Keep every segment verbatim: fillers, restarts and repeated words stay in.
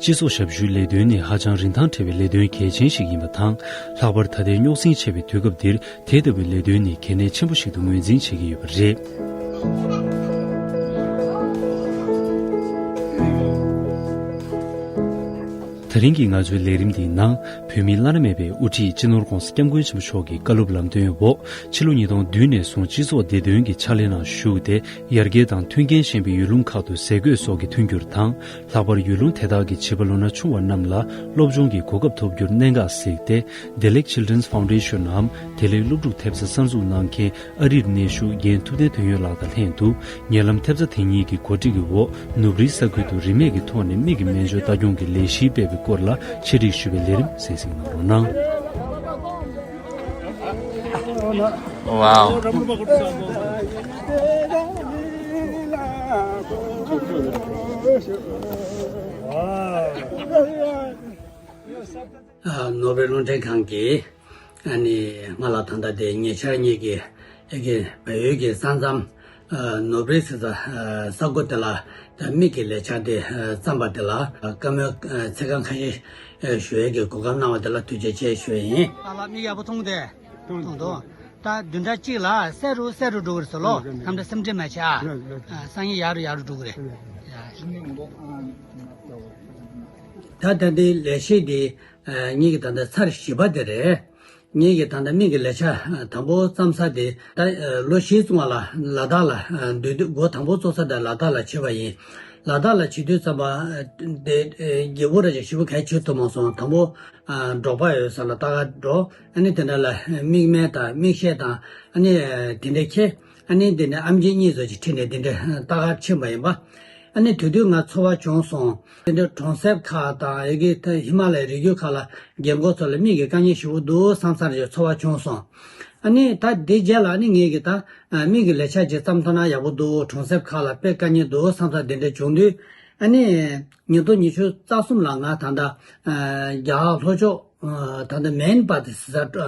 སྤྱི་ཚོགས་ཞབས་ཞུའི་ལས་དོན་ནི་ཧ་ཅང་རིན་ཐང་བྲལ་བའི་ལས་དོན་གལ་ཆེན་ཞིག་ཡིན་པ་དང་། ལྷག་པར་ད་ལྟའི་རྙོག་ཟིང་ཆེ་བའི་དུས་སྐབས་འདིར་དེ་ལྟ་བུའི་ལས་དོན་ནི་གལ་གནད་ཆེན་པོ་ཞིག་ཏུ་ངོས་འཛིན་བྱེད་ཀྱི་ཡོད་པ་རེད། དེ་རིང་གི་ང་ཚོའི་ལས་རིམ་འདིའི་ནང་། བོད་མིའི་བླ་ན་མེད་པའི་དབུ་ཁྲིད་སྤྱི་ནོར་༧གོང་ས་༧སྐྱབས་མགོན་ཆེན་པོ་མཆོག་གི་བཀའ་སློབ་ལམ་སྟོན་འོག་ཕྱི་ལོ་ཉིས་སྟོང་བདུན་ནས་བཟུང་སྤྱི་ཚོགས་བདེ་དོན་གྱི་ཕྱག་ལས་ནང་ཞུགས་ཏེ། ཡར་རྒྱས་དང་མཐུན་རྐྱེན་ཞན་པའི་ཡུལ་ལུང་ཁག་ཏུ་ཟས་གོས་སོགས་ཀྱི་མཐུན་འགྱུར་དང་། ལྷག་པར་ཡུལ་ལུང་དེ་དག་གི་བྱིས་པ་ལོ་ན་ཆུང་བ་རྣམས་ལ་སློབ་སྦྱོང་གི་གོ་སྐབས་ཐོབ་རྒྱུར་གནད་འགག་གཟིགས་ཏེ། བདེ་ལེགས་Children's Foundation ནམ་བདེ་ལེགས་སློབ་ཕྲུག་ཐེབས་རྩ་གསར་འཛུགས་གནང་མཁན་ཨ་རིར་གནས་བཞུགས་རྒན་ཐུབ་བསྟན་དོན་ཡོད་ལགས་དང་ལྷན་དུ། ཉེ་ལམ་ཐེབས་རྩ་དེ་ཉིད་ཀྱི་གོ་སྒྲིག་གི་འོག་ནུབ་རིའི་ས་ཁུལ་དུ་རིན་མེད་ཀྱི་ཐོག་ནས་མིག་གི་སྨན་བཅོས་ལྟ་སྐྱོང་གི་ལས་གཞི་སྤེལ་བའི་སྐོར་ལ་ཆེད་སྒྲིག་ཞུས་པའི་ལས་རིམ་གསན་གཟིགས་གནང་རོགས་གནང་། Wow. ནོར་ཝེ་རླུང་འཕྲིན་ཁང་གིས་ཨ་ནི་ང་ལ་ད་ལྟ་དེ་ཉེ་ཆར་ཉིད་ཀྱི་ཨ་ཀི་བལ་ཡུལ་གྱི་ས་མཚམས་ནོར་བྷི་ཟེར་ས་ས་ཁུལ་དེ་ལ་ད་མིག་གི་ལས་འཆར་དེ་བརྩམས་པ་དེ་ལ་བཀའ་མོལ་ཚིག་རྐང་ཁ་ཤས་ཞུ་ཡས་ཀྱི་གོ་སྐབས་གནང་བ་དེ་ལ་ཐུགས་རྗེ་ཆེ་ཞུ་ཡས་ཡིན། ཨ་ལ་མིག་ཡག་པོ་མཐོང་དེ། མཐོང་འདུག་ད་བདུན་ཕྲག་གཅིག་ལ་གསལ་རུ་གསལ་རུ་འགྲོ་གི་རེད་ཟེར་ལོ། ཐམ་ད་སེམས་ཁྲལ་མ་བྱེད་ཨ། སང་ཉིན་ཡག་རུ་ཡག་རུ་འགྲོ་གི་རེད། ད་ད་ལྟའི་ལས་གཞི་འདི་ངེད་ཀྱི་ད་ལྟ་ཚར་བཞི་པ་དེ་རེད། ངེད་ཀྱི་ད་ལྟ་མིག་གི་ལས་འཆར་དང་པོ་བརྩམས་ས་དེ་ད་ལོ་བཞི་ཙམ་ལ་ལ་དྭགས་ལ་སྡོད་དུས་འགོ་དང་པོ་བཙུགས་ས་དེ་ལ་དྭགས་ལ་བྱས་པ་ཡིན། ལ་དྭགས་ལ་བྱེད་དུས་ཙམ་པ་དེ་རྒྱལ་པོ་ར་ཅིག་ཞེ་པོ་གལ་ཆེ་ཐུབ་མ་སོང་། དང་པོ་འབྲོག་པ་ཡོད་ས་ལ་ལྟ་ག་འགྲོ། ཨ་ནི་དེ་འདྲ་ལ་མིག་སྨན་དང་མིག་ཤེལ་དང་ཨ་ནི་དེ་འདྲ་ཁྱེར། ཨ་ནི་དེ་ནས་ཨེམ་ཆི་གཉིས་ཙམ་ཅིག་ཁྲིད་ནས་དེ་འདྲ་ལྟ་ག་ཕྱིན་པ་ཡིན་པ། ཨ་ནི་དེ་དུས་ང་ཚོར་བ་བྱུང་སོང་། དེ་འདྲའི་གྲོང་གསེབ་ཁག་དང་ཡ་གི་ད་ཧི་མ་ལ་ཡའི་རི་རྒྱུད་ཁག་ལ་རྒན་རྒོན་ཚོ་ལ་མིག་གི་དཀའ་ངལ་ཞེ་པོ་འདུག་བསམ་ས་རེ་ཚོར་བ་བྱུང་སོང་། ཨ་ནི་ད་དེ་རྗེས་ལ་ཨ་ནི་ངེད་ཀྱིས་ད་མིག་གི་ལས་འཆར་ཅིག་བརྩམས་ཐུབ་ན་ཡག་པོ་འདུག་གྲོང་གསེབ་ཁག་ལ་དཔེ་དཀའ་ངལ་འདུག་བསམ་ས་དེ་འདྲ་བྱུང་དུས། ཨ་ནི་ཉིས་སྟོང་ཉི་ཤུ་རྩ་གསུམ་ལ་ང་ད་ལྟ་རྒྱ་གར་ལྷོ་ཕྱོགས་ད་ལྟ་མེན་པ་དེ་ཟེར་ས་བོད་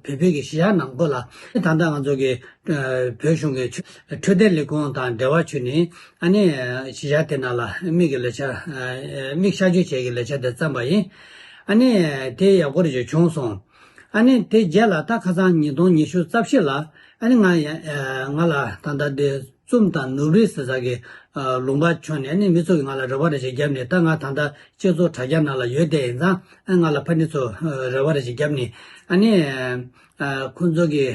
བོད་ཀྱི་གཞིས་ཆགས་ནང་ཁུལ་ལ་ད་ལྟ་ང་ཚོ་གི་བོད་གཞུང་གི་འཕྲོད་བསྟེན་ལས་ཁུངས་དང་འབྲེལ་བ་བྱས་ནས་ཨ་ནི་གཞིས་ཆགས་དེ་ནང་ལ་མིག་གི་ལས་འཆར་མིག་གཤག་བཅོས་བྱེད་ཀྱི་ལས་འཆར་དེ་བརྩམས་པ་ཡིན། ཨ་ནི་དེ་ཡག་པོ་རེ་ཞིག་བྱུང་སོང་། ཨ་ནི་དེ་རྗེས་ལ་ད་ཁ་སང་ཉིས་སྟོང་ཉི་ཤུ་རྩ་བཞི་ལ་ཨ་ནི་ང་ཡ་ང་ལ་ད་ལྟ་དེ་ཙུམ་དང་ནུབ་རི་ཟེར་ས་གི་ལུང་པ་ཕྱོགས་ནས་ཨ་ནི་མི་ཚོ་གིས་ང་ལ་རེ་བ་རེ་ཞིག་བརྒྱབ་ནས། ད་ང་ད་ལྟ་སྤྱི་ཚོགས་དྲ་རྒྱ་ནང་ལ་ཡོད་བསྡད་ཡིན་ཙང་ཨ་ང་ལ་ཕ་ནི་ཚོ་རེ་བ་རེ་ཞིག་བརྒྱབ་ནས། ཨ་ནི། ཁོང་ཚོ་གི་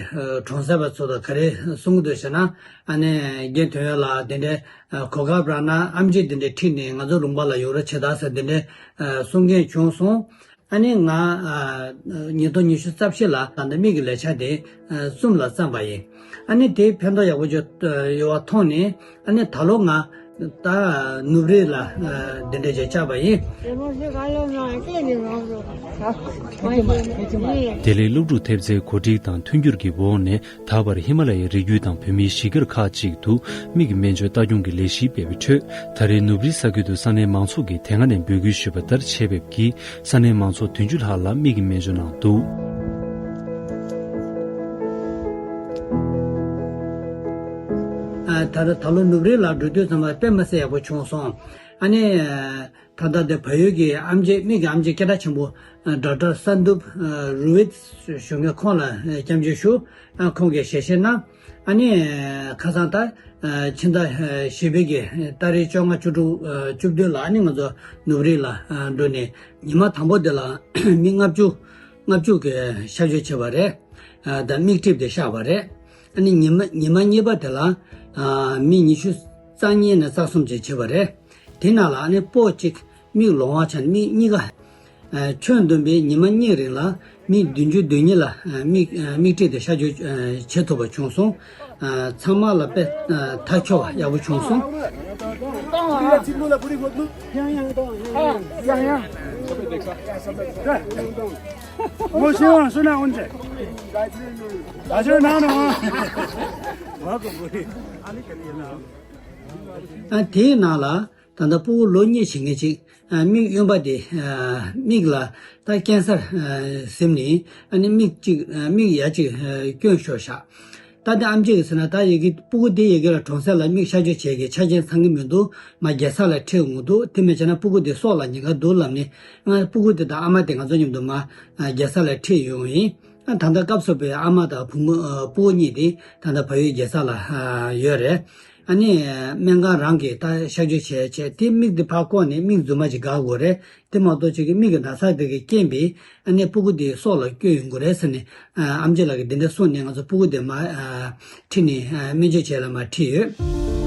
གྲོང་གསེབ་པ་ཚོ་དང་ག་རེ་གསུང་གི་འདུག་ཟེར་ན། ཨ་ནི་རྒན་དོན་ཡོད་ལགས་དེ་འདྲའི་གོ་སྐབས་རག་ན་ཨེམ་ཆི་དེ་འདྲའི་ཁྲིད་ནས་ང་ཚོ་ལུང་པ་ལ་ཡོང་རོགས་བྱེད་དང་ཟེར་དེ་འདྲའི་གསུང་མཁན་བྱུང་སོང་། ཨ་ནི་ང་ཉིས་སྟོང་ཉི་ཤུ་རྩ་བཞི་ལ་ད་ལྟ་མིག་གི་ལས་འཆར་དེ་ཙུམ་ལ་བརྩམས་པ་ཡིན། ཨ་ནི་དེ་ཕན་ཐོགས་ཡག་པོ་ཅིག་ཡོད་པ་མཐོང་ནས། ཨ་ནི་ད་ལོ་ང་ད་ནུབ་རི་ལ་འདི་འདྲ་ཅིག་བཅར་བ་ཡིན། བདེ་ལེགས་སློབ་ཕྲུག་ཐེབས་རྩའི་གོ་སྒྲིག་དང་མཐུན་འགྱུར་གྱི་འོག་ནས། ད་བར་ཧི་མ་ལ་ཡའི་རི་རྒྱུད་དང་བོད་མིའི་གཞིས་སྒར་ཁག་ཅིག་ཏུ་མིག་གི་སྨན་བཅོས་ལྟ་སྐྱོང་གི་ལས་གཞི་སྤེལ་བའི་ཁྲོད། ད་རེས་ནུབ་རིའི་ས་ཁུལ་དུ་ས་གནས་མང་ཚོགས་ཀྱིས་དེ་སྔ་ནས་འབོད་སྐུལ་ཞུས་པ་ལྟར་བྱས་པའི་གིས་ས་གནས་མང་ཚོགས་བདུན་ཅུ་ལྷག་ལ་མིག་གི་སྨན་བཅོས་གནང་འདུག་ཨ་ད་ད་ལོ་ནུབ་རི་ལ་འགྲོ་དུས་ཙམ་པ་དཔེ་མི་སྲིད་ཡག་པོ་བྱུང་སོང་། ཨ་ནི། ད་ལྟ་དེ་བལ་ཡུལ་གྱི་ཨེམ་ཆི་མིག་གི་ཨེམ་ཆི་སྐད་གྲགས་ཆེན་པོ་ཌོག་ཊར་སན་དུབ་རུ་ཝིད་ཞུ་མཁན་ཁོང་ལ་སྐྱབས་འཇུག་ཞུ། ཁོང་གིས་ཞལ་བཞེས་གནང་། ཨ་ནི་ཁ་སང་ད་ཕྱི་ཟླ་བཞི་པའི་གི་ཏ་རིག་བཅོ་ལྔ་བཅུ་དྲུག་བཅུ་བདུན་ལ་ཨ་ནི་ང་ཚོ་ནུབ་རི་ལ་འགྲོ་ནས་ཉི་མ་དང་པོ་དེ་ལ་མི་ལྔ་བཅུ་ལྔ་བཅུ་གི་གཤག་བཅོས་བྱས་པ་རེད། ད་མིག་ཊིབ་དེ་བཞག་པ་རེད། ཨ་ནི་ཉི་མ་ཉི་མ་གཉིས་པ་དེ་ལ་མི་ཉི་ཤུ་རྩ་གཉིས་ནས་རྩ་གསུམ་བྱས་བྱས་པ་རེད། དེ་ནང་ལ་ཨ་ནི་པོ་གཅིག་མིག་ལོང་བ་ཆགས་ནས་མིག་གཉིས་ཀ་ཁྱོན་བསྡོམས་པའི་ཉི་མ་གཉིས་རིང་ལ་མི་བདུན་ཅུ་དོན་གཉིས་ལ་མིག་མིག་ཊིབ་དེ་གཤག་བཅོས་བྱེད་ཐུབ་པ་བྱུང་སོང་། ཚང་མ་ལ་དཔེ་མཐའ་འཁྱོལ་བ་ཡག་པོ་བྱུང་སོང་། ཨ་དེའི་ནང་ལ་ད་ལྟ་སྤུ་གུ་ལོ་གཉིས་བྱེད་མཁན་ཅིག་ཨ་མིག་གཡོན་པ་དེ་ཨ་མིག་ལ་ད་ཀན་སར་ཨ་ཟིན་ནས་ཨ་ནི་མིག་གཅིག་ཨ་མིག་ཡ་གཅིག་ཨ་སྐྱོན་ཤོར་ཤག་ད་དེ་ཨམ་ཆི་གིས་ཟེར་ན་ད་ཡི་གེ་སྤུ་གུ་དེ་ཡི་གེ་ལ་གྲོང་གསེབ་ལ་མིག་གཤག་བཅོས་བྱེད་ཀྱི་ཆ་རྐྱེན་ཚང་གི་མི་འདུག་མ་རྒྱལ་ས་ལ་ཁྲིད་འོང་འདུག་དེ་མིན་བྱས་ན་སྤུ་གུ་དེ་སྲོག་ལ་ཉེན་ཁ་འདུག་ལབ་ནས། ང་སྤུ་གུ་དེ་དང་ཨ་མ་དེ་ང་ཚོ་མཉམ་དུ་མ་རྒྱལ་ས་ལ་ཁྲིད་ཡོང་ཡིན། ད་ལྟ་སྐབས་སུ་བབས་པའི་ཨ་མ་དང་བུ་མོ་སྤུ་གུ་གཉིས་དེ་ད་ལྟ་བལ་ཡུལ་རྒྱལ་ས་ལ་ཡོད་རེད། ཨ་ནི་སྨན་ཁང་རང་གིས་ད་གཤག་བཅོས་བྱས་བྱས་དེ་མིག་དེ་ཕར་བཀོག་ནས་མིག་རྫུན་མ་ཅིག་འགག་དགོས་རེད། དེ་མ་གཏོགས་ཁྱེད་ཀྱི་མིག་གི་ན་ཚ་དེ་གི་རྐྱེན་པས་ཨ་ནི་སྤུ་གུ་དེ་སྲོག་ལ་སྐྱོན་ཡོང་གི་རེད་ཟེར་ནས་ཨམ་ཆི་ལགས་ཀྱིས་དེ་འདྲ་གསུངས་ནས་ང་ཚོ་སྤུ་གུ་དེ་མ་ཁྲིད་ནས་སྨན་བཅོས་བྱེད་ལ་མ་ཁྲིད་ཡོད།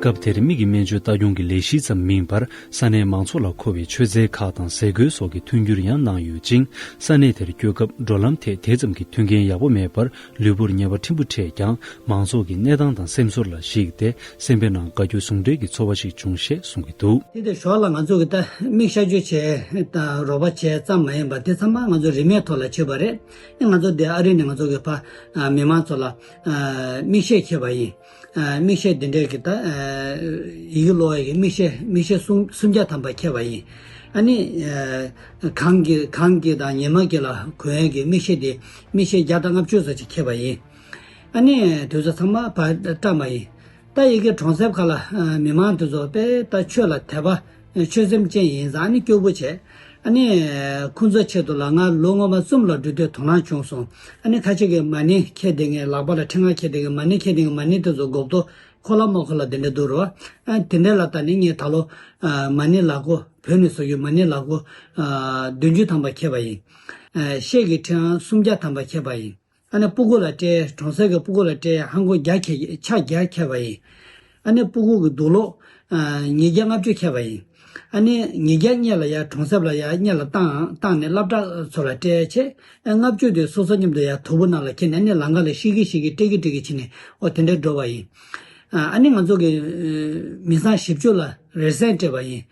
སྐབས་དེར་མིག་གི་སྨན་བཅོས་ལྟ་སྐྱོང་གི་ལས་གཞི་ཙམ་མིན་པར། ས་གནས་མང་ཚོགས་ལ་མཁོ་བའི་མཆོད་རྫས་ཁག་དང་ཟས་གོས་སོགས་ཀྱི་མཐུན་འགྱུར་ཡང་གནང་ཡོད་ཅིང་། ས་གནས་དེར་སྐྱོད་སྐབས་འགྲོ་ལམ་ཐད་དེ་ཙམ་གྱི་མཐུན་རྐྱེན་ཡག་པོ་མེད་པར། ལུས་པོར་ཉེས་པ་ཕྲན་བུ་འཕྲད་ཀྱང་། མང་ཚོགས་ཀྱི་གནས་སྟངས་དང་སེམས་ཚོར་ལ་གཞིགས་ཏེ། སེམས་པའི་ནང་དགའ་སྐྱོ་ཟུང་འབྲེལ་གྱི་ཚོར་བ་ཞིག་བྱུང་ཞེས་གསུང་གི་འདུག་དེ་དེ་ཞོར་ལ་ང་ཚོ་གི་ད་མིག་གཤག་བཅོས་བྱས་དང་རོགས་པ་བྱས་ཙམ་མ་ཡིན་པར་དེ་ཚང་མ་ང་ཚོ་རིན་མེད་ཐོག་ལ་བྱས་པ་རེད། ཨེ་ང་ཚོ་དེ་ཨ་རི་ནས་ང་ཚོ་གི་ཕ་མི་མང་ཚོ་ལ་མིག་ཤེལ་འཁྱེར་བ་ཡིན། མིག་ཤེལ་འདི་འདྲའི་གི་ད་ཡི་གེ་ཀློག་ཡ་གི་མིག་ཤེལ་མིག་ཤེལ་སུམ་སུམ་བརྒྱ་ཐམ་པ་འཁྱེར་བ་ཡིན། ཨ་ནི་གང་གི་གང་གི་དང་ཉི་མ་གི་ལ་གོན་ཡ་གི་མིག་ཤེལ་དེ་མིག་ཤེལ་བརྒྱ་དང་ལྔ་བཅུ་ཙམ་ཅིག་འཁྱེར་བ་ཡིན། ཨ་ནི་དེ་ཚོ་ཚང་མ་ཕར་བཀྲམ་པ་ཡིན། ད་ཡི་གེ་གྲོང་གསེབ་ཁག་ལ་མི་མང་དེ་ཚོ་དཔེ་ད་ཆོས་ལ་དད་པ་ཆོས་སེམས་ཅན་ཡིན་ཙང་ཨ་ནི་སྐྱོ་པོ་བྱས། ཨ་ནི་ཁོང་ཚོའི་ཆེད་དུ་ལ་ང་ལོ་སྔོན་མ་ཙུམ་ལ་འགྲོ་དུས་དོ་སྣང་བྱུང་སོང་། ཨ་ནི་ཁ་ཤས་ཀྱིས་མ་ཎི་འཁྱེར་བསྡད་མཁན་ལག་པ་ལ་ཕྲེང་བ་འཁྱེར་བསྡད་མཁན་མ་ཎི་འཁྱེར་བསྡད་མཁན་མ་ཎི་དེ་ཚོ་མགོ་ཐོག་ཁོ་ལ་མོ་ཁོ་ལ་དེ་འདྲ་འདུག་རོ། ཨ་དེ་འདྲ་ལ་ད་ནི་ངས་ད་ལོ་མ་ཎི་ལག་མགོ་བོད་ནས་བཟོ་རྒྱུ་མ་ཎི་ལག་མགོ་བདུན་ཅུ་ཐམ་པ་འཁྱེར་བ་ཡིན། ཤེལ་གྱི་ཕྲེང་བ་སུམ་བརྒྱ་ཐམ་པ་འཁྱེར་བ་ཡིན། ཨ་ནི་སྤུ་གུ་ལ་སྤྲད། གྲོང་གསེབ་ཀྱི་སྤུ་གུ་ལ་སྤྲད་ཧང་གོ་བརྒྱ་འཁྱེར་ཆ་བརྒྱ་འཁྱེར་བ་ཡིན། ཨ་ནི་སྤུ་གུ་གི་དུག་ལོག་ཉིས་བརྒྱ་ལྔ་བཅུ་འཁྱེར་བ་ཡིན། ཨ་ནི་ཉིས་བརྒྱ་སྔོན་ལ་ཡར་གྲོང་གསེབ་ལ་ཡར་སྔོན་ལ་བཏང་བཏང་ནས་སློབ་གྲྭ་ཚོ་ལ་སྤྲད་བྱས། ལྔ་བཅུ་དེ་སོ་སོ་མཉམ་དུ་ཡར་དོ་པོ་ནང་ལ་འཁྱེར་ནས་ཨ་ནི་ལམ་ཁ་ལ་ཤི་གི་ཤི་གི་སྤྲད་གི་སྤྲད་གི་ཕྱིན་ནས་ཨོ་དེ་འདྲ་འགྲོ་བ་ཡིན། ཨ་ནི་ང་ཚོ་གི་མི་ཚང་བཞི་བཅུ་ལ་རེ་སེན་སྤྲད་པ་ཡིན།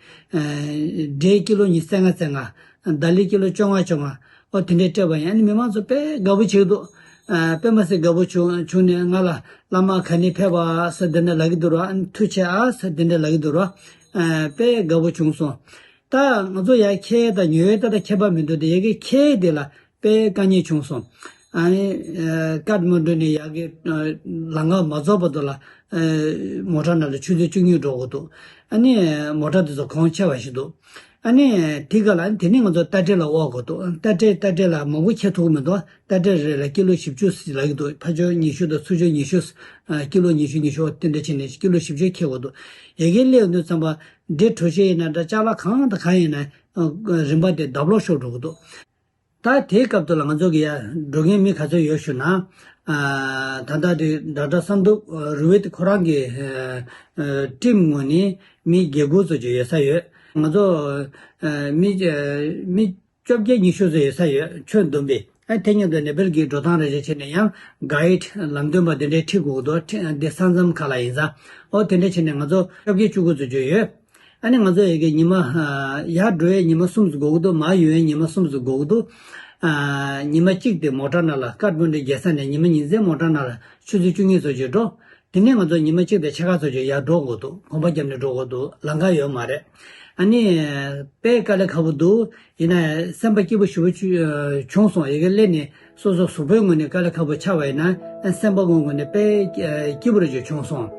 འབྲས་ཀི་ལོ་ཉི་ཤུ་རྩ་ལྔ་རྩ་ལྔ། དཱ་ལི་ཀི་ལོ་བཅོ་ལྔ་བཅོ་ལྔ། ཨོ་དེ་འདྲས་སྤྲད་པ་ཡིན། ཨ་ནི་མི་མང་ཚོ་དཔེ་དགའ་པོ་བྱེད་འདུག་དཔེ་མ་སྲིད་དགའ་པོ་བྱུང་བྱུང་ནས་ང་ལ་བླ་མ་ག་ནས་ཕེབས་པ་ཟེར་དེ་འདྲ་ལབ་ཀྱི་འདུག་ར། ཨ་ནི་ཐུགས་རྗེ་ཆེ་ཨ་ཟེར་དེ་འདྲ་ལབ་ཀྱི་འདུག་ར། དཔེ་དགའ་པོ་བྱུང་སོང་། ད་ང་ཚོ་ཡར་འཁྱེར་དང་ཉོ་ཡ་ད་ད་ཁྱད་པར་མི་འདུག་དེ་ཡ་གི་འཁྱེར་དེ་ལ་དཔེ་དཀའ་ངལ་བྱུང་སོང་། ཨ་ནི་ཀཏ་མན་ཌུ་ནས་ཡ་གི་ལམ་ཁ་མ་རྫོགས་བར་དུ་ལ་མོ་ཊ་ནང་ལ་ཆུ་ཚོད་བཅུ་གཉིས་འགྲོ་དགོས་འདུག་ཨ་ནི་མོ་ཊ་དེ་ཚོ་གོང་ཆེ་བ་ཞིག་འདུག་ཨ་ནི་དེ་ག་ལ་དེ་ནི་ང་ཚོ་རྟ་དྲེལ་ལ་དབོར་དགོས་འདུག་རྟ་དྲེལ་རྟ་དྲེལ་ལ་མང་པོ་འཁྱེར་ཐུབ་ཀྱི་མི་འདུག་རྟ་དྲེལ་རེ་ལ་ཀི་ལོ་བཞི་བཅུ་ཟེར་ལབ་ཀྱི་འདུག་ཕར་ཕྱོགས་ཉི་ཤུ་དང་ཚུར་ཕྱོགས་ཉི་ཤུ། ཀི་ལོ་ཉི་ཤུ་ཉི་ཤུ་དེ་འདྲ་བྱས་ནས་ཀི་ལོ་བཞི་བཅུ་འཁྱེར་དགོས་འདུག་ཡ་གི་སླེབས་དུས་ཙམ་པ་འབྲས་གྲོ་ཞིབ་ཡིན་ན་འདྲ་ཅ་ལག་གང་དང་གང་ཡིན་ན་རིན་པ་དེ་ལྡབ་ལོག་ཤོར་འགྲོ་གི་འདུག་ད་དེའི་སྐབས་དུ་ལ་ང་ཚོ་གི་ཡ་འགྲོ་མཁན་མི་ག་ཚོད་ཡོད་ཞུ་ན། ད་ལྟ་དེ་ཌོག་ཊར་སན་དུག་རུ་ཝེད་ཁོ་རང་གི་ཊིམ་ངོས་ནས་མི་བརྒྱད་དགུ་ཙམ་ཅིག་ཡོད་ས་ཡོད། ང་ཚོ་མི་མི་བཅོ་བརྒྱད་ཉི་ཤུ་ཙམ་ཡོད་ས་ཡོད། ཁྱོན་བསྡོམས་པས། ཨ་དེ་མཉམ་དུ་ནེ་པལ་གྱི་འགྲོ་སྟངས་རེ་རེ་བྱས་ནས་ཡང་གྷའིཌ་ལམ་སྟོན་པ་དེ་འདྲའི་ཁྲིད་དགོས་ཀྱི་འདུག་འདི་ས་མཚམས་ཁག་ལ་ཡིན་ཙང་། ཨོ་དེ་འདྲ་བྱས་ནས་ང་ཚོ་བཅོ་བརྒྱད་བཅུ་དགུ་ཙམ་ཅིག་ཡོད། ཨ་ནི་ང་ཚོ་ཡ་གི་ཉི་མ་ཡར་འགྲོ་ཡས་ཉི་མ་གསུམ་ཙམ་འགོར་གི་འདུག་མར་ཡོང་ཡས་ཉི་མ་གསུམ་ཙམ་འགོར་གི་འདུག་ཉི་མ་གཅིག་དེ་མོ་ཊ་ནང་ལ་ཀཏ་མན་ཌུ་རྒྱལ་ས་ནས་ཉི་མ་ཉིན་མཚན་མོ་ཊ་ནང་ལ་ཆུ་ཚོད་བཅུ་གཉིས་ཙམ་ཅིག་འགྲོ། དེ་ནས་ང་ཚོ་ཉི་མ་གཅིག་དང་ཕྱེད་ཀ་ཙམ་ཅིག་ཡར་འགྲོ་དགོས་འདུག་གོམ་པ་བརྒྱབ་ནས་འགྲོ་དགོས་འདུག་ལམ་ཁ་ཡོད་མ་རེད། ཨ་ནི་དཔེ་དཀའ་ལས་ཁག་པོ་འདུག་ཡིན་ན་སེམས་པ་སྐྱིད་པོ་ཞེ་པོ་བྱུང་སོང་། ཡ་གི་སླེབས་ནས་སོ་སོ་གཟུགས་པོའི་ངོས་ནས་དཀའ་ལས་ཁག་པོ་ཆགས་པ་ཡིན་ན་སེམས་པ་ངོས་ངོས་ནས་དཔེ་སྐྱིད་པོ་རེ་ཅིག་བྱུང་སོང་།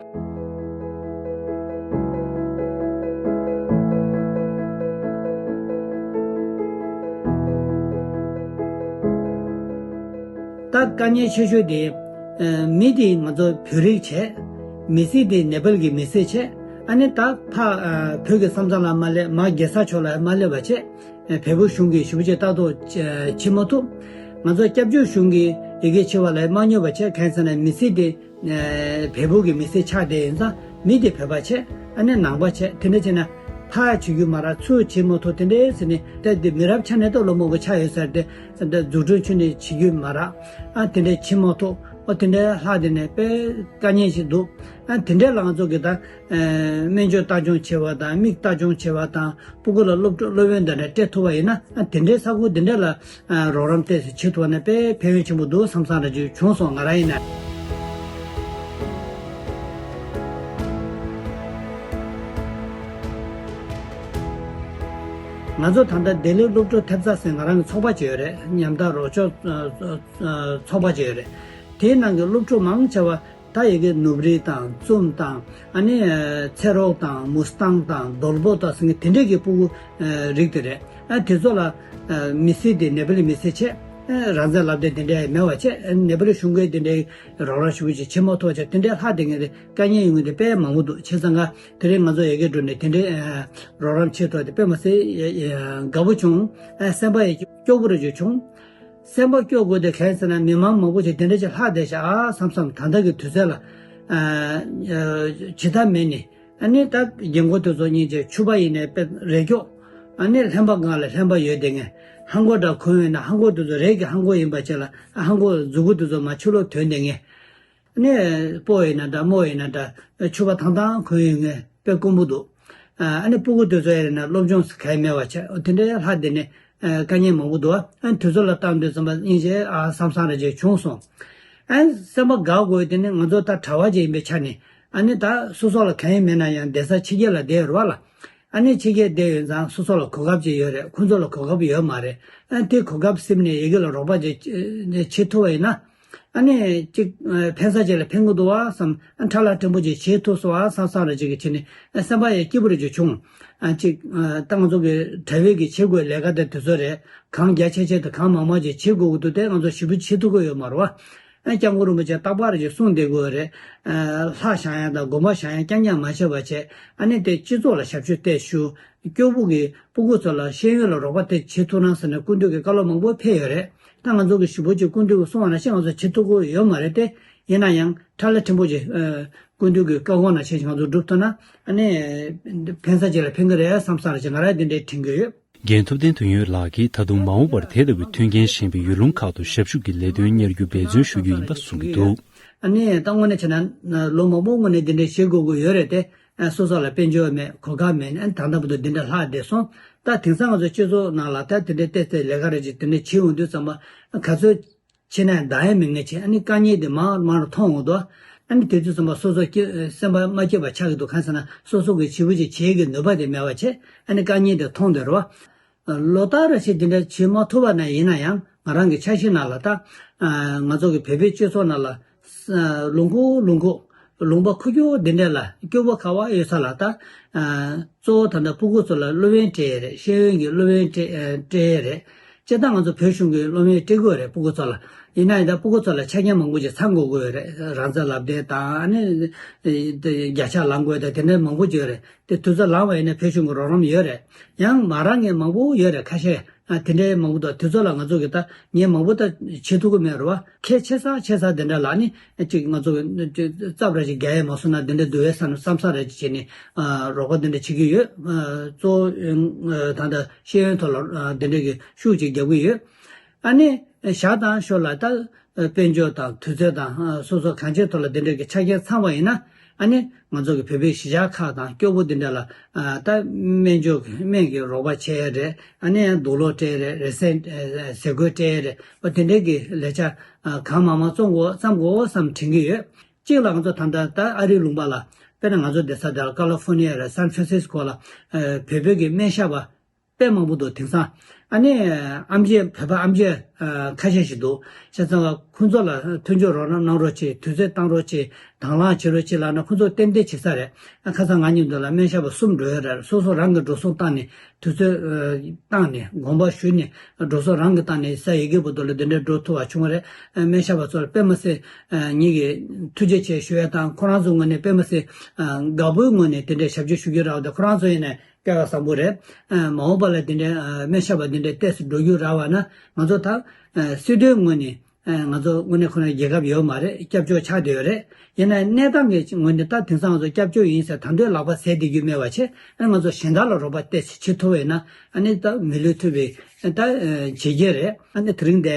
ད་དཀའ་ངལ་ཆེ་ཤོས་དེ། མི་དེ་ང་ཚོ་བོད་རིགས་བྱས། མི་སེར་དེ་ནེ་པལ་གྱི་མི་སེར་བྱས། ཨ་ནི་ད་ཕ་བོད་ཀྱི་ས་མཚམས་ལ་མ་སླེབས། མ་རྒྱལ་ས་ཕྱོགས་ལ་མ་སླེབས་པ་བྱས། བལ་པོ་གཞུང་གིས་ཞེ་པོ་ཅིག་ལྟ་རྟོག་བྱེད་མ་ཐུབ། ང་ཚོ་སྐྱབས་བཅོལ་གཞུང་གིས་ཡ་གི་ཆེ་བ་ལ་མ་སྙོབ་པ་བྱས། གང་ཡིན་ཟེར་ན་མི་སེར་དེ་བལ་པོ་གི་མི་སེར་ཆགས་བསྡད་ཡིན་ཙང་མི་དེ་བོད་པ་བྱས། ཨ་ནི་ནང་པ་བྱས། དེ་འདྲ་བྱས་ན་ཕར་བྱེད་རྒྱུ་མ་རག་ཚུར་བྱེད་མ་ཐུབ། དེ་འདྲ་ཟེར་ནས་ད་དེ་མི་རབས་ཆ་ནས་ད་ལོ་མང་པོ་ཆགས་ཡོད་ས་རེད་དེ། འཛུགས་སྐྲུན་ཁྱོན་ནས་བྱེད་རྒྱུ་མ་རག་ཨ་དེ་འདྲ་བྱེད་མ་ཐུབ། ཨོ་དེ་འདྲ་ལྷག་དེ་ནས་དཔེ་དཀའ་ངལ་ཞིག་འདུག་ཨ་དེ་འདྲ་ལ་ང་ཚོ་གི་ད་སྨན་བཅོས་ལྟ་སྐྱོང་བྱེད་པ་དང་། མིག་ལྟ་སྐྱོང་བྱེད་པ་དང་། སྤུ་གུ་ལ་སློབ་ཕྲུག་སློབ་ཡོན་དེ་འདྲ་སྤྲད་ཐུབ་པ་ཡིན་ན། ཨ་དེ་འདྲའི་ས་ཁུལ་དེ་འདྲ་ལ་རོགས་རམ་ཏོག་ཙམ་བྱེད་ཐུབ་པ་ན་དཔེ་ཕན་ཡོན་ཆེན་པོ་འདུག་བསམ་བསམ་འདྲ་ཅིག་བྱུང་སོང་། ང་རང་ཡིན་ན། ང་ཚོ་ད་ལྟ་ལྡི་ལི་སློབ་ཕྲུག་ཐེབས་རྩ་ཟེར་ང་རང་གི་ཚོགས་པ་ཅིག་ཡོད་རེད། ཉམ་ཐག་རོགས་སྐྱོར་ཚོགས་པ་ཅིག་ཡོད་རེད། དེའི་ནང་གི་སློབ་ཕྲུག་མང་ཆེ་བ་ད་ཡི་གེ་ནུབ་རི་དང་ཙུམ་དང་ཨ་ནི་ཚེ་རོགས་དང་མུ་སི་ཏང་དང་རྡོལ་པོ་དང་ཟེར་མཁན་དེ་འདྲས་ཀྱི་ཕྲུ་གུ་རིགས་དེ་རེད། ཨ་དེ་ཚོ་ལ་མི་སེར་དེ་ནེ་པ་ལི་མི་སེར་བྱས། རང་བཙན་ལབ་དེ་དེ་འདྲས་མེད་པ་བྱས། ནེ་པ་ལི་གཞུང་གིས་དེ་འདྲས་རོགས་རམ་ཞུ་གི་ཅིག་བྱེད་མ་ཐུབ་པ་བྱས། དེ་འདྲས་ལྷག་བསྡད་མཁན་དེ་དཀའ་ངལ་ཡོང་གི་དེ་དཔེ་མང་པོ་འདུག་བྱས་ཙང་ཀ་དེ་རིང་ང་ཚོ་ཡ་གི་འགྲོ་ནས་དེ་འདྲའི་རོགས་རམ་བྱེད་ཐུབ་དེ་དཔེ་མ་སྲིད་དགའ་པོ་བྱུང་། སེམས་པ་ཡི་སྐྱོ་པོ་རེ་ཅིག་བྱུང་། སེམས་པ་སྐྱོ་དགོས་དེ་གང་ཟེར་ན། མི་མང་མང་པོ་ཞིག་དེ་འདྲ་ཅིག་ལྷག་བསྡད་ཤག་ཨ་བསམ་བསམ། ད་ལྟ་གི་དུས་ཚོད་ལ་བྱེད་ཐབས་མེད་ནས། ཨ་ནི་ད་རྒན་གོག་དེ་ཚོ་གཉིས་ཀྱི་ཕྱུ་པ་ཡིན་ནའི་དཔེ་རེ་སྐྱོ། ཨ་ནི་ལྷན་པ་སྒང་ལ་ལྷན་པ་ཡོད་དེ་ངས་ཧང་གོ་འདྲ་གོན་ཡོད་ན། ཧང་གོ་དེ་ཚོ་རེད་ཀྱི་ཧང་གོ་ཡིན་པ་བྱས་ལ། ཨ་ཧང་གོ་མཛུ་གུ་དེ་ཚོ་མ་ཕྱི་ལོགས་དོན་དེ་ངས། ཨ་ནི་སྤོ་ཡིན་ན་འདྲ་རྨོ་ཡིན་ན་འདྲ་ཕྱུ་པ་ཐང་ཐང་གོན་ཡོད་ངས་དཔེ་དཀོན་པོ་འདུག་ཨ་ནི་སྤུ་གུ་དེ་ཚོ་ཡིན་ན་སློབ་སྦྱོང་གང་ཡང་མེད་པ་བྱས། དེ་འདྲའི་ལྷག་དེ་ནས་དཀའ་ངལ་མང་པོ་འདུག་ཨ་ནི་དུས་ཚོད་ལ་བལྟས་དུས་ཙམ་པ་སྙིང་རྗེ་ཨ་བསམ་བསམ་རེ་ཅིག་བྱུང་སོང་། ཨ་ནི་སེམས་པ་དགའ་དགོས་དེ་ནི་ང་ཚོ་ད་གྲྭ་པ་ཅིག་ཡིན་པའི་ཆ་ནས། ཨ་ནི་ད་སོ་སོ་ལ་གང་ཡང་མེད་ན་ཡང་བསྡད་ས་ཕྱི་རྒྱལ་ལ་བསྡད་ཡོད་རེད་བ་ལ། ཨ་ནི་ཕྱི་རྒྱལ་བསྡད་ཡོད་ཙང་སོ་སོ་ལ་གོ་སྐབས་ཅིག་ཡོད་རེད། ཁོང་ཚོ་ལ་གོ་སྐབས་ཡོད་མ་རེད། ཨ་དེ་གོ་སྐབས་ཟིན་ནས་ཡ་གི་ལ་རོགས་པ་ཅིག་བྱེད་ཐུབ་པ་ཡིན་ན། ཨ་ནི་ཅིག་ཕན་ས་ཅིག་ལ་ཕན་གི་འདུག་བ་བསམ། ཨ་ཁྲ་ལ་ཕྲན་བུ་ཅིག་བྱེད་ཐུབ་སོང་བ་བསམ་བསམ་རེ་ཅིག་གི་ཕྱི་ནས་སེམས་པ་ཡང་སྐྱིད་པོ་རེ་ཅིག་བྱུང་། ཨ་ཅིག་ད་ང་ཚོ་གི་གྲྭ་པའི་གི་བྱེད་དགོས་ལས་ཀ་དེ་དུས་ཚོད་རེད། གང་རྒྱ་ཆེ་ཆེ་དང་གང་མང་མང་ཅིག་བྱེད་དགོས་ཀྱི་འདུག་དེ་ང་ཚོ་ཞེ་པོ་བྱེད་ཐུབ་ཀྱི་ཡོད་མ་རེད་བ། ཨ་སྐྱབས་མགོན་རིན་པོ་ཆེ་རྟག་པར་ཅིག་གསུང་བསྡད་དགོས་རེད། ཨ་ལྷ་བཞེངས་ཡ་དང་དགོན་པ་བཞེངས་ཡ་རྐྱང་རྐྱང་མ་བྱས་པ་བྱས། ཨ་ནི་དེ་སྤྱི་ཚོགས་ལ་ཞབས་ཞུ་ཏོག་ཙམ་ཞུ། སྐྱོ་པོ་གི་སྤུ་གུ་ཚོ་ལ་ཤེས་ཡོན་ལ་རོགས་པ་དེ་བྱེད་ཐུབ་ན་ཟེར་ནས་སྐུ་མདུན་གྱི་བཀའ་སློབ་མང་པོ་ཕེབས་ཡོད་རེད། ད་ང་ཚོ་གི་ཞེ་པོ་ཅིག་སྐུ་མདུན་གྱིས་གསུང་བ་ནང་བཞིན་ང་ཚོ་བྱེད་ཐུབ་ཀྱི་ཡོད་མ་རེད་དེ། ཡིན་ན་ཡང་ཁྲ་ལ་ཕྲན་བུ་ཅིག་སྐུ་མདུན་གྱི་བཀའ་དགོངས་ནང་བཞིན་ང་ཚོ་སྒྲུབ་ཐུབ་ན། ཨ་ནི་ཕན་ས་ཅིག་ལ་ཕན་གྱི་རེད་བསམ་བསམ་རེ་ཅིག་ང་རང་དེ་འདྲའི་དྲན་གྱི་ཡོད། རྒན་ཐུབ་བསྟན་དོན་ཡོད་ལགས་ཀྱིས་ད་དུང་མ་འོངས་པར་དེ་ལྟ་བུའི་མཐུན་རྐྱེན་ཞན་པའི་ཡུལ་ལུང་ཁག་ཏུ་ཞབས་ཞུ་གི་ལས་དོན་གཉེར་རྒྱུ་འབད་བརྩོན་ཞུ་རྒྱུ་ཡིན་པ་གསུང་གི་འདུག་ཨ་ནི་ད་དངོས་གནས་བྱས་ན་ལོ་མང་པོ་སྔོན་ནས་དེ་འདྲས་བྱེད་དགོས་ཀྱི་ཡོད་རེད་དེ། སོ་སོ་ལ་དཔལ་འབྱོར་མེད། གོ་སྐབས་མེད་ནས་ད་ལྟ་བར་དུ་འདི་འདྲ་ལྷག་བསྡད་སོང་། ད་དེང་སང་ང་ཚོ་སྤྱི་ཚོགས་ནང་ལ་ད་དེ་འདྲའི་ཏོག་ཙམ་ལས་ཀ་རེ་ཅིག་དེ་འདྲ་བྱེད་འོང་དུས་ཙམ་པ་ག་ཚོད་བྱེད་ན་ཡང་འདང་ཡང་མི་ངེས་བྱས། ཨ་ནི་དཀའ་ངལ་དེ་མང་རུ་མང་རུ་མཐོང་འོང་དུས། ཨ་ནི་དེ་དུས་ཙམ་པ་སོ་སོ་སྐྱེ་སེམས་པ་མ་སྐྱིད་པ་ཆགས་ཀྱི་འདུག་གང་ཟེར་ན་སོ་སོ་གི་བྱེད་པོ་ཅིག་བྱེད་ཀྱི་ནུས་པ་དེ་མེད་པ་བྱས། ཨ་ནི་དཀའ་ངལ་དེ་མཐོང་བསྡད་རེད་བ། ལོ་ལྟར་རེ་བཞིན་དེ་འདྲ་བྱེད་མ་ཐུབ་པ་ན་ཡིན་ན་ཡང་། ང་རང་གི་འཆར་གཞི་ནང་ལ་ད་ང་ཚོ་གི་བོད་པའི་སྤྱི་ཚོགས་ནང་ལ་ལུང་ཁུག་ལུང་ཁུག་ལུང་པ་ཁུག་ཀྱོག་འདི་འདྲ་ལ་སྐྱོ་པོ་ག་བ་ཡོད་ས་ལ། ད་གཙོ་བོ་ད་ལྟ་སྤུ་གུ་ཚོ་ལ་སློབ་ཡོན་སྤྲད་ཡས་རེད། ཤེས་ཡོན་གྱི་སློབ་ཡོན་སྤྲད་སྤྲད་ཡས་རེད། སྤྱིར་བཏང་ང་ཚོ་བོད་གཞུང་གི་སློབ་ཡོན་སྤྲད་དགོས་རེད་སྤུ་གུ་ཚོ་ལ། ཡིན་ན་ཡང་ད་སྤུ་གུ་ཚོ་ལ་ཆ་རྐྱེན་མང་པོ་ཅིག་ཚང་དགོས་ཀྱི་ཡོད་རེད། རང་བཙན་ལབ་དེ་དང་། ཨ་ནི་བརྒྱ་ཆ་ལེན་དགོས་དང་དེ་འདྲ་མང་པོ་ཅིག་ཡོད་རེད། དེ་དུས་ཚོད་ལངས་པ་ཡིན་ན་བོད་གཞུང་གི་རོགས་རམ་ཡོད་རེད། ཡང་མ་རག་མཁན་མང་པོ་ཡོད་རེད། ཁ་ཤས་ཨ་དེ་འདྲའི་མང་པོ་འདུག་དུས་ཚོད་ལ་ང་ཚོ་གི་ད་ངས་མང་པོ་ད་བྱེད་ཐུབ་ཀྱི་མེད་རེད་བ། ཁྱད་ཆེ་ས་ཆེ་ས་དེ་འདྲ་ལ་ནི་ཅིག་ང་ཚོ་གི་རྩབ་ར་ཅིག་རྒྱག་ཡས་མ་སོང་ན་དེ་འདྲ་འདུག་བས་བསམ་བསམ་ས་ར་ཅིག་བྱས་ནས་རོགས་པ་དེ་འདྲ་བྱེད་ཀྱི་ཡོད། གཙོ་བོ་ད་ལྟ་ཤེས་ཡོན་ཐོག་ལ་དེ་འདྲ་གི་ཤུགས་ཅིག་རྒྱག་གི་ཡོད། ཨ་ནི་ཞར་དང་ཞོར་ལ་ད་དཔལ་འབྱོར་དང་དུས་ཚོད་དང་སོ་སོ་གང་ཅིའི་ཐོག་ལ་དེ་འདྲ་གི་ཆ་རྐྱེན་ཚང་བ་ཡིན་ན། ཨ་ནི་ང་ཚོ་གི་བོད་པའི་གཞིས་ཆགས་ཁག་དང་སྐྱོ་པོ་དེ་འདྲ་ལ་ད་སྨན་བཅོས་ཀྱི་སྨན་གྱི་རོགས་པ་བྱས་རེད། ཨ་ནི་ཡང་དུག་ལོག་སྤྲད་རེད། རེ་སེ་ཟས་གོས་སྤྲད་རེད། འོ་དེ་འདྲ་གི་ལས་འཆར་གང་མང་མང་བརྩམ་དགོས་བརྩམ་དགོས་བསམ་དྲན་གྱི་ཡོད། གཅིག་ལ་ང་ཚོ་ད་ལྟ་ད་ཨ་རིའི་ལུང་པ་ལ་དཔེར་ན་ང་ཚོ་བསྡད་ས་དེ་ལ་ཀ་ལི་ཧྥོར་ནི་ཡ་རེད། སན་ཧྥ་རན་སིས་ཀོ་ལ་བོད་པའི་གི་སྨན་ཞབས་པ་དཔེ་མང་པོ་འདུག་དེང་སང་ཨ་ནི་ཨེམ་ཆི་བོད་པ་ཨེམ་ཆི་ཁ་ཤས་ཤིག་འདུག་བྱས་ཙང་ཁོང་ཚོ་ལ་མཐུན་སྦྱོར་རོགས་རམ་གནང་རོགས་བྱེད། དུས་ཚོད་བཏང་རོགས་བྱེད། དང་བླངས་བྱེད་རོགས་བྱེད་ལབ་ན་ཁོང་ཚོ་ཏན་ཏན་བྱེད་ས་རེད། ཨ་ཁ་སང་ང་མཉམ་དུ་ལ་སྨན་ཞབས་པ་གསུམ་འགྲོ་ཡོད་རེད། སོ་སོ་རང་གི་འགྲོ་སོང་བཏང་ནས་དུས་ཚོད་བཏང་ནས་དགོངས་པ་ཞུས་ནས་འགྲོ་སོང་རང་གི་བཏང་ནས་ས་ཡི་གེ་བུ་དུ་ལ་འདི་འདྲ་འགྲོ་ཐུབ་པ་བྱུང་བ་རེད། ཨ་སྨན་ཞབས་པ་ཚོར་དཔེ་མི་སྲིད་ངེད་ཀྱིས་ཐུགས་རྗེ་ཆེ་ཞུ་ཡ་དང་། ཁོ་རང་ཚོའི་ངོས་ནས་དཔེ་མི་སྲིད་དགའ་པོའི་ངོས་ནས་དེ་འདྲའི་ཞབས་ཕྱི་ཞུ་རྒྱུ་རག་པ་དང་། ཁོ་རང་ཚོ་ཡིན་ནའི་སྐལ་བ་བཟང་པོ་རེད། ཨ་མ་འོངས་པ་ལ་དེ་འདྲའི་ཨ་སྨན་ཞབས་པ་དེ་འདྲའི་ཏོག་ཙམ་འགྲོ་རྒྱུ་རག་པ་ན་ང་ཚོ་ད་ཨ་སྲིད་དོན་ངོས་ནས་ཨ་ང་ཚོ་དངོས་གནས་ཁོ་ན་རྒྱལ་ཁབ་ཡོད་མ་རེད། སྐྱབས་བཅོལ་ཆགས་བསྡད་ཡོད་རེད། ཡིན་ནའི་གནས་སྟངས་ཀྱི་ངོས་ནས་ད་དེང་སང་ང་ཚོ་སྐྱབས་བཅོལ་ཡིན་ཟེར་ད་དུང་ལག་པ་ཟས་བསྡད་རྒྱུ་མེད་པ་བྱས། ཨ་ང་ཚོ་གཞན་དག་ལ་རོགས་པ་ཏོག་ཙམ་བྱེད་ཐུབ་པ་ཡིན་ན་ཨ་ནི་ད་མི་ལུས་ཐུབ་པའི་ད་བྱེད་རྒྱུ་རེད། ཨ་ནི་དེ་རིང་དེ་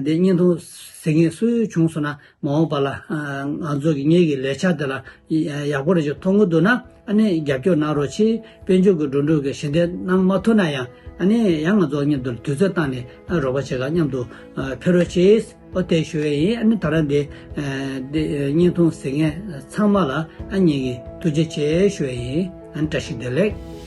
འདི་བརྙན་ཐུང་གཟིགས་མཁན་སུ་བྱུང་སོང་ན་མ་འོངས་པ་ལ་ང་ཚོ་གི་ངེད་ཀྱི་ལས་འཆར་དེ་ལ་ཡག་པོ་རེ་ཞིག་མཐོང་གི་འདུག་ན། ཨ་ནི་རྒྱབ་སྐྱོར་གནང་རོགས་གྱིས། དཔལ་འབྱོར་གྱི་འགྲོ་གྲོན་གྱི་ཞལ་འདེབས་གནང་མ་ཐུབ་ན་ཡང་། ཨ་ནི་ཡང་ང་ཚོ་མཉམ་དུ་དུས་ཚོད་བཏང་ནས་རོགས་པ་བྱེད་ག་མཉམ་དུ་ཕེབས་རོགས་གྱིས། ཨོ་དེ་ཞུ་ཡས་ཡིན། ཨ་ནི་ད་རང་འདི་འདི་བརྙན་ཐུང་གཟིགས་མཁན་ཚང་མ་ལ་ཨ་ངེད་ཀྱིས་ཐུགས་རྗེ་ཆེ་ཞུ་ཡས་ཡིན། ཨ་ནི་བཀྲ་ཤིས་བདེ་ལེགས།